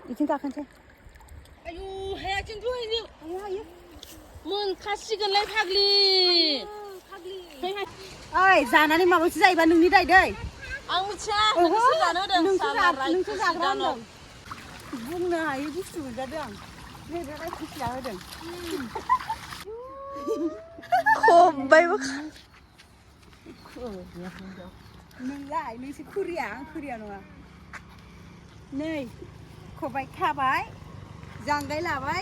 이쯤 가칸체. 아유 해야진 좋아요. 아유. 뭔 가시건래 파글리. Ơi, 자나니 마बोसो जायोबा नोंनि दाय दै. आं मिथिया नोंसो जानो होदों नोंसो जाग्रा होनदों. बुंनो हायै बुस्थु मोनजादों आं. नैबे रायखुसिया होदों. खबाइबो नोंलाय नोंसो खुरिया आं खुरिया नङा. नै खबाइ खाबाय जांगाय लाबाय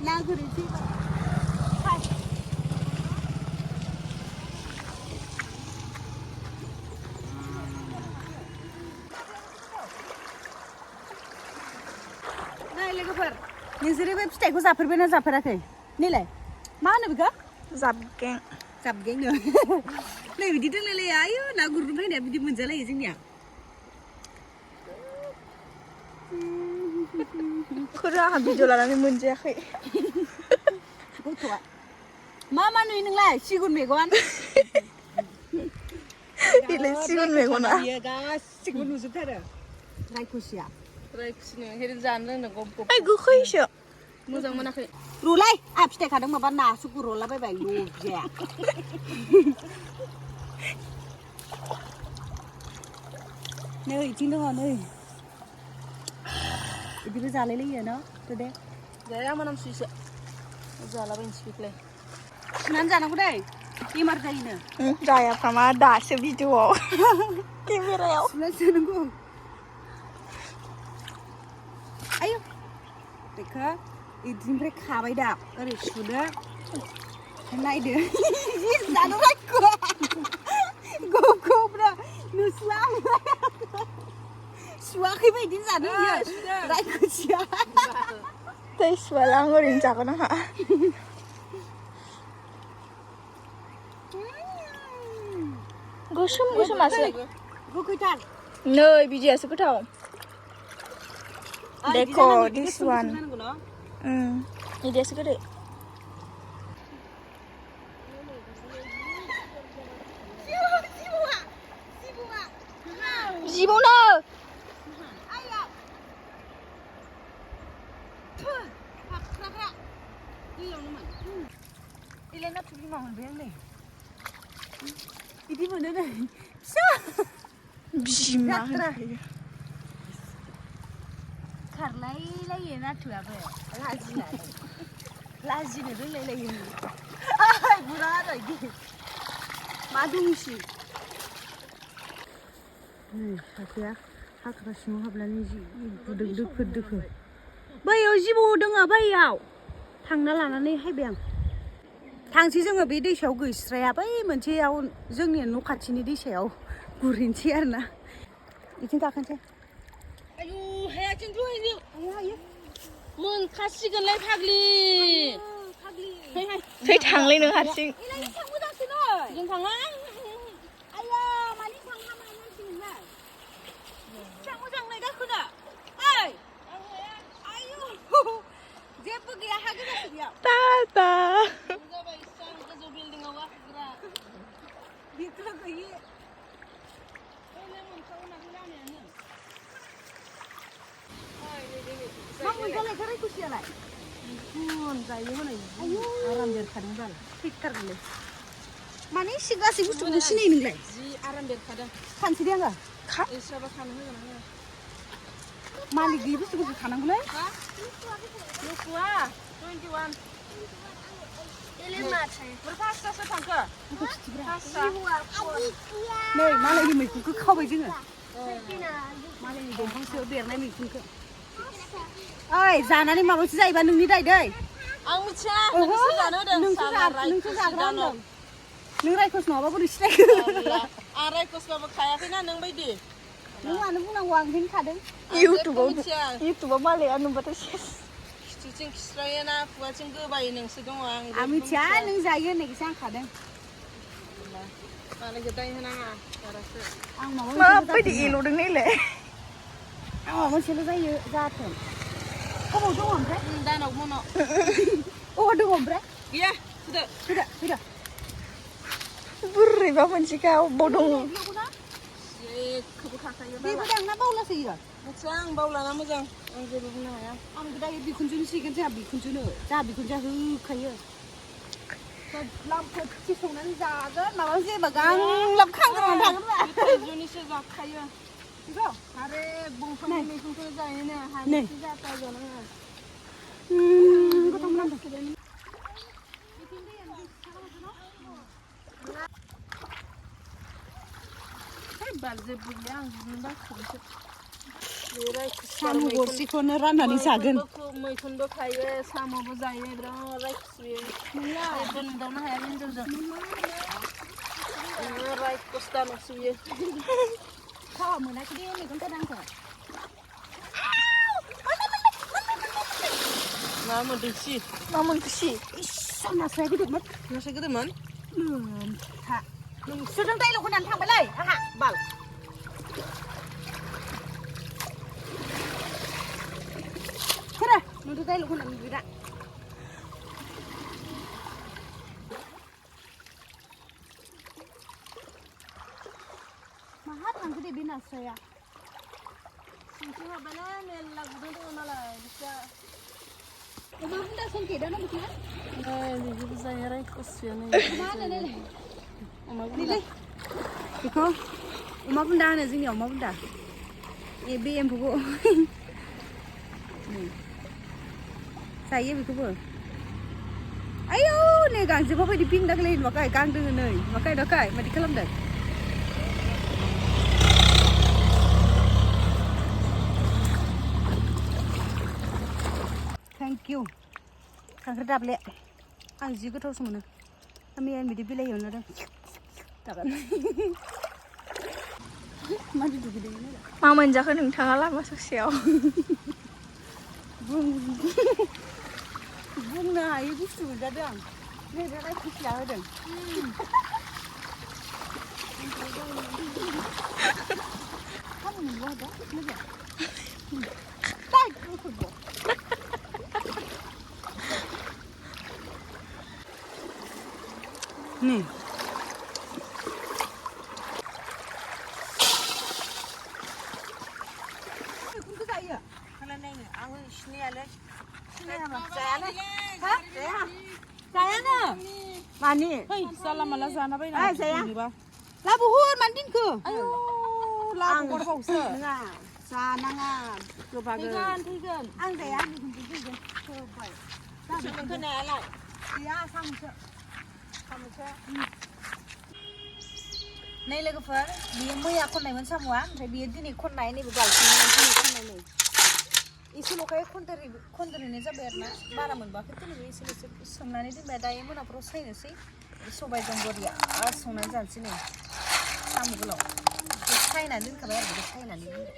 ना गुरनोसै. नै लोगोफोर नोंसोरो बे फिथाइखौ जाफेरबायना जाफेराखै? नैलाय मा होनो बेखौ? जाबगें जाबगेंनो. नै बिदि दोंलायलाया आयु ना गुरनो फैनाया बिदि मोनजालायो जोंनिया. खोरो आंहा भिडिअ लानानै मोनजायाखै. गथ'आ मा नुयो नोंलाय? सिगुन मेगन. इलाय सिगुन मेगना. बियो गासिबो नुजोबथारो. रायखुसिया. रायखुसिनो हेरेन जानो रोंदों गब गब. ओइ गोखैसो. मोजां मोनाखै. रुलाय आ फिथाइ खादों माबा नासो गुरलाबायबाय लजाया. नै इथिं दङ नै. बिदिबो जालायलायो न' दे. जाया मोनामसुयसो. जालाबायनोसै बेखौलाय. सुनानै जानांगौ दै बेमार जायोनो. जायाफ्रामा दासो भिडिअआव केमेरायाव सुनानै जानांगौ. आयु बेखौ इदिनिफ्राय खाबाय दा ओरै सुदो नायदो. जानो रायखुवा गबनो नुसुवा सुवाखैबो इदिनो जानो बियो रायखुसिया. दै सुवाला आं ओरैनो जागोन आंहा. गोसोमासो गोखैथार. नै बिदियासो गोथाव. देखो दिस वान. बिदियासो गोदै. जिबौनो. इलाय नाथुर बिमा मोनबाय आं नै. बिदि मोनो नै फिसा बिमा खारलायलायो नाथुराबो लाजिनो रोंलायलायो. बुरा आरो इदि मा दंसि. नै सासेया हाग्रा सिङाव हाबनानै जि बुदों दोखो. बैयाव जिबौ दङ बैयाव थांना लानानै हायबाय आं. थांसै जोङो बे दैसायाव गैस्राया बै मोनसेयाव जोंनि न' खाथिनि दैसायाव गुरहैनोसै आरोना. इथिं गाखोनोसै. आयु हायाथिं जों हायो. मोन खासिगोनलाय फाग्लि. थै थांलै नों हारसिं. जों थाङा. आया मानि थाङा मानसि नोंलाय? जा मोजां नै गाखोनो. ओइ आयु जेबो गैया हा गोजासो बेयाव. टाटा. जाबाय इसां गोजौ बिल्डिंआव गाखोग्रा. बेखौनो गैयि. ओइलाय मोनखाव नाखौ लामायानो. मा मोनजालायखो रायखुसियालाय? जायो हनै आराम देरखादों बाल थैथारगोनलै. माने एसे गासै बुस्थुखौनो सिनायो नोंलाय? जि आराम देरखादों. खानसै दे आङो. एस्राबा खानो होगोन आङो. मालिक गैयि बुस्थुखौसो खानांगौलै. लुकुवा 21. पासतासो थांखो. नै मालायनि मैगंखौ खावबाय जोङो. मालायनि दंफां सायाव देरनाय मैगंखौ. ओइ जानानै माबासो जायोबा नोंनि दाय दै. आं मिथिया नोंसो जानो होदों. नोंसो जाग्रा होनदों. नों रायखस नङाबा बोरै सिनायखो? आं रायखसबाबो खायाखैना नों बायदि. नों मानो बुंनांगौ आं ओंखायनो खादों. इउटुबाव मालाया नुबाथाय सेस. खिथुथिं खिस्रायोना खुगाथिं गोबायो नोंसो दङ आं मिथिया नों जायो होननायखौसो आं खादों. मालायखौ दाय होनाङा बारासो. आं माबायदि एल'दों नैलाय. आं माबा मोनसेल' जायो जाथों. अबाव दङ ओमफ्राय? दानाव मनाव. अबाव दङ ओमफ्राय? गैया फैदो. बोरैबा मोनसेखा अबाव दङ? जेखौबो खाखायो बेबो दां ना बावलासो इयो? मोजां बावलाना मोजां आं जेबो बुंनो हाया आं दायो बिखुनजोनो सिगोन जोंहा बिखुनजोआ होखायो लामफोर संनानै जागोन माबा जेबा गांलाब खांग्रानानै थागोन थाइजौनिसो जाखायो बेखौ आरे बंफांनि मैगंखौ जायोनो हानिसो जाता जानाङा गोथाव मोनामदों बारजे बुरले आं बिदिनो बाखोसो साम' गरसेखौनो राननानै जागोन मैखुनबो खायो साम'बो जायो बिराद रायखुयो जेबो नुदावनो हाया हिनजावजों रायखुसदा नुसुयो थावा मोनाखै दे मैगं गोदानखौ मा मोनदोंसि मा मोनखोसि इस्सा नास्राय गिदिरमोन नास्राय गिदिरमोन नोंसोरजों दाइलग होनानै थांबायलै आंहा बाल नोंथ' दाइलग होनानै बिरा माहा थांखो दे बे नास्राया सिंथिं हाबबायना मेरला गुदुं दङ नालाय बिस्रा अमा बुन्दा संखेदाना बिदिनो बिदिबो जायो रायखुसिया नै मा होनो नायलाय अमा बुन्दा बेखौ अमा बुन्दा होनो जोंनियाव अमा बुन्दा बे एम्फौखौ जायो बेखौबो आयौ नै गांजेबा बायदि बिंदागलै नुवाखै गांदों नै नुवाखै मादि खालामदों थेंक इउ खांख्राइ दाब्ले आं जि गोथावसो मोनो मैया बिदि बिलाइ एवना जागोन मादि दुगैदों मा मोनजाखो नोंथाङा लामा ससेयाव बुंनो हायै बुस्थु मोनजादों आं नै दा खुसिया होदों नै बेखौनो जायो खालामनायनो आं सिनायालै जायानो मानि जाला माला जाना बायना जाया लाबोहर मानो दिनखो आं गरबावसो नङा जानाङा गोबागोन थैगोन आं जाया थैगोन होबाय सोलोंखो नायालाय गैया साम'सो नै लोगोफोर बियो मैया खननायमोन साम'आ ओमफ्राय बियो दिनै खननाय नैबे बाल्थिंआव दिनै खननाय नै एसेल'खाय खनदेरनाय जाबाय आरो ना बारा मोनबाखै दिनैबो एसेल'सो सोमनानै दोनबाय दायो मोनाफोराव सायनोसै सबायजों बरिया संनानै जानोसै नै साम' गोलाव सायनानै दोनखाबाय आरो बेखौ सायनानै दोनबाय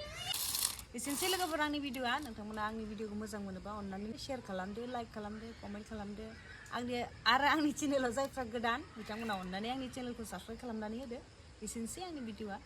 एसेनोसै लोगोफोर आंनि भिडिअ'आ नोंथांमोना आंनि भिडिअ'खौ मोजां मोनोबा अननानै शेयार खालामदो लाइक खालामदो कमेन्ट खालामदो आंनि चेनेलाव जायफ्रा गोदान बिथांमोना अननानै आंनि चेनेलखौ साबस्क्राइब खालामनानै होदो एसेनोसै आंनि भिडिअ'आ